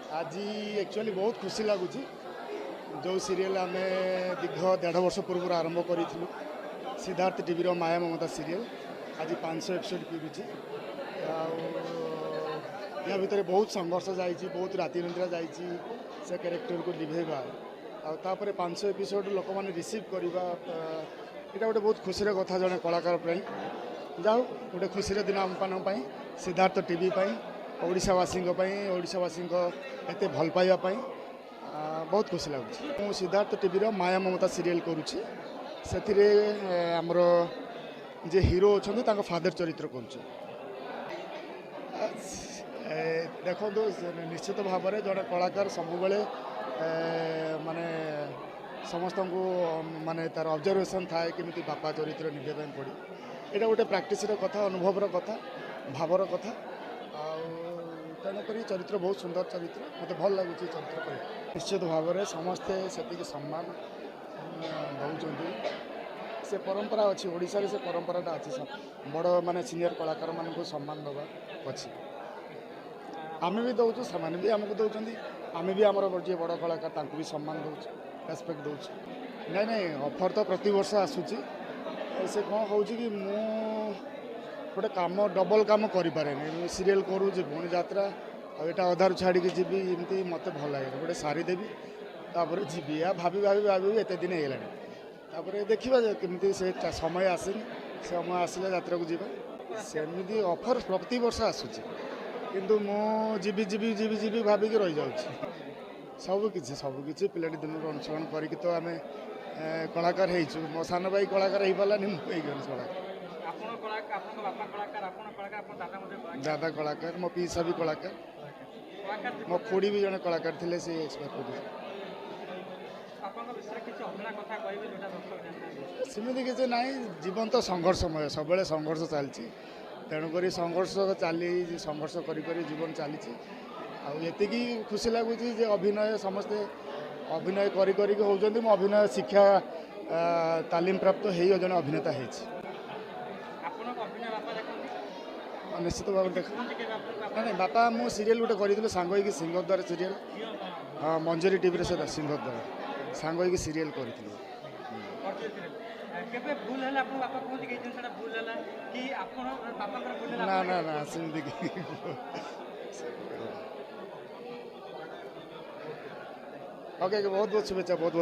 ଆଜି ଆକ୍ଚୁଆଲି ବହୁତ ଖୁସି ଲାଗୁଛି। ଯେଉଁ ସିରିଏଲ୍ ଆମେ ଦୀର୍ଘ 1.5 ବର୍ଷ ପୂର୍ବରୁ ଆରମ୍ଭ କରିଥିଲୁ, ସିଦ୍ଧାର୍ଥ ଟିଭିର ମାୟା ମମତା ସିରିଏଲ୍, ଆଜି 500 ଏପିସୋଡ଼ ପୁରୁଛି। ଆଉ ୟା ଭିତରେ ବହୁତ ସଂଘର୍ଷ ଯାଇଛି, ବହୁତ ରାତି ନିଦ୍ରା ଯାଇଛି ସେ କ୍ୟାରେକ୍ଟରକୁ ଲିଭେଇବା। ଆଉ ତାପରେ 500 ଏପିସୋଡ଼ ଲୋକମାନେ ରିସିଭ୍ କରିବା, ଏଇଟା ଗୋଟେ ବହୁତ ଖୁସିର କଥା ଜଣେ କଳାକାର ପାଇଁ। ଯାଉ, ଗୋଟେ ଖୁସିର ଦିନ ଆମମାନଙ୍କ ପାଇଁ, ସିଦ୍ଧାର୍ଥ ଟିଭି ପାଇଁ, ଓଡ଼ିଶାବାସୀଙ୍କ ପାଇଁ, ଓଡ଼ିଶାବାସୀଙ୍କ ଏତେ ଭଲ ପାଇବା ପାଇଁ ବହୁତ ଖୁସି ଲାଗୁଛି। ମୁଁ ସିଦ୍ଧାର୍ଥ ଟିଭିର ମାୟା ମମତା ସିରିଏଲ୍ କରୁଛି। ସେଥିରେ ଆମର ଯେ ହିରୋ ଅଛନ୍ତି, ତାଙ୍କ ଫାଦର ଚରିତ୍ର କରୁଛି। ଦେଖନ୍ତୁ, ନିଶ୍ଚିତ ଭାବରେ ଜଣେ କଳାକାର ସବୁବେଳେ ମାନେ ସମସ୍ତଙ୍କୁ ମାନେ ତାର ଅବଜରଭେସନ୍ ଥାଏ, କେମିତି ବାପା ଚରିତ୍ର ନିଭେଇବା ପାଇଁ ପଡ଼ିବ। ଏଇଟା ଗୋଟେ ପ୍ରାକ୍ଟିସର କଥା, ଅନୁଭବର କଥା, ଭାବର କଥା। ଆଉ ତେଣୁକରି ଚରିତ୍ର ବହୁତ ସୁନ୍ଦର ଚରିତ୍ର, ମୋତେ ଭଲ ଲାଗୁଛି ଚରିତ୍ର କରିବା। ନିଶ୍ଚିତ ଭାବରେ ସମସ୍ତେ ସେତିକି ସମ୍ମାନ ଦେଉଛନ୍ତି। ସେ ପରମ୍ପରା ଅଛି ଓଡ଼ିଶାରେ, ସେ ପରମ୍ପରାଟା ଅଛି, ବଡ଼ ମାନେ ସିନିୟର କଳାକାରମାନଙ୍କୁ ସମ୍ମାନ ଦେବା ଅଛି। ଆମେ ବି ଦେଉଛୁ, ସେମାନେ ବି ଆମକୁ ଦେଉଛନ୍ତି। ଆମେ ବି ଆମର ଯିଏ ବଡ଼ କଳାକାର ତାଙ୍କୁ ବି ସମ୍ମାନ ଦେଉଛୁ, ରେସପେକ୍ଟ ଦେଉଛୁ। ନାଇଁ, ଅଫର୍ ତ ପ୍ରତିବର୍ଷ ଆସୁଛି। ସେ କ'ଣ ହେଉଛି କି, ମୁଁ ଗୋଟେ କାମ ଡବଲ୍ କାମ କରିପାରେନି। ମୁଁ ସିରିଏଲ୍ କରୁଛି, ପୁଣି ଯାତ୍ରା, ଆଉ ଏଇଟା ଅଧାରୁ ଛାଡ଼ିକି ଯିବି, ଏମିତି ମୋତେ ଭଲ ଲାଗେନି। ଗୋଟେ ସାରିଦେବି, ତାପରେ ଯିବି। ଆଉ ଭାବି ଭାବି ଭାବି ଏତେ ଦିନ ହେଇଗଲାଣି। ତାପରେ ଦେଖିବା ଯେ କେମିତି ସେ ସମୟ ଆସିନି, ସମୟ ଆସିଲେ ଯାତ୍ରାକୁ ଯିବା। ସେମିତି ଅଫର୍ ପ୍ରତିବର୍ଷ ଆସୁଛି, କିନ୍ତୁ ମୁଁ ଯିବି ଯିବି ଯିବି ଯିବି ଭାବିକି ରହିଯାଉଛି। ସବୁକିଛି ପିଲାଟି ଦିନରୁ ଅନୁସରଣ କରିକି ତ ଆମେ କଳାକାର ହେଇଛୁ। ମୋ ସାନ ଭାଇ କଳାକାର ହେଇପାରିଲାନି, ମୁଁ ହେଇଗଲି କଳାକାର। ଆପଣ କଳାକାର, ଆପଣଙ୍କ ବାପା କଳାକାର, ଆପଣ କଳାକାର, ଆପଣ ଦାଦା ମଧ୍ୟ କଳାକାର। ଦାଦା କଳାକାର, ମୋ ପିଇସା ବି କଳାକାର। କଳାକାର। ମୋ ଖୁଡ଼ି ବି ଜଣେ କଳାକାର ଥିଲେ, ସେ ଏକ୍ସପାୟାର କରିଥିଲେ। ବାପାଙ୍କ ବିଷୟରେ କିଛି ଅଜଣା କଥା କହିବେ, ଯୋଉଟା ଦର୍ଶକ ଜାଣିନାହାନ୍ତି? ସେମିତି କିଛି ନାହିଁ। ଜୀବନ ତ ସଂଘର୍ଷମୟ, ସବୁବେଳେ ସଂଘର୍ଷ ଚାଲିଛି। ତେଣୁକରି ସଂଘର୍ଷ ଚାଲି, ସଂଘର୍ଷ କରି କରି ଜୀବନ ଚାଲିଛି। ଆଉ ଏତିକି ଖୁସି ଲାଗୁଛି ଯେ ଅଭିନୟ, ସମସ୍ତେ ଅଭିନୟ କରି କରିକି ହେଉଛନ୍ତି। ମୁଁ ଅଭିନୟ ଶିକ୍ଷା ତାଲିମ ପ୍ରାପ୍ତ ହେଇ ଜଣେ ଅଭିନେତା ହେଇଛି। ଆପଣଙ୍କ ଅଭିନୟ ବାପା ଦେଖନ୍ତି? ନିଶ୍ଚିତ ଭାବରେ ଦେଖ। କୁହନ୍ତି କେବେ ଆପଣଙ୍କ ବାପା? ନାଇଁ, ବାପା, ମୁଁ ସିରିଏଲ୍ ଗୋଟେ କରିଥିଲୁ ସାଙ୍ଗ ହେଇକି, ସିଂହଦ୍ୱାର ସିରିଏଲ୍। ହଁ, ମଞ୍ଜରୀ ଟିଭିରେ ସେଟା ସିଂହଦ୍ୱାର, ସାଙ୍ଗ ହେଇକି ସିରିଏଲ୍ କରିଥିଲୁ। କରିଥିଲେ। କେବେ ଭୁଲ ହେଲା ଆପଣଙ୍କ ବାପା କୁହନ୍ତି କି ଏଇ ଜିନିଷଟା ଭୁଲ ହେଲା, କି ଆପଣ ବାପାଙ୍କର ଭୁଲ ହେଲା? ନା, ସେମିତି କି। ଓକେ, ବହୁତ ବହୁତ ଶୁଭେଚ୍ଛା, ବହୁତ ବହୁତ।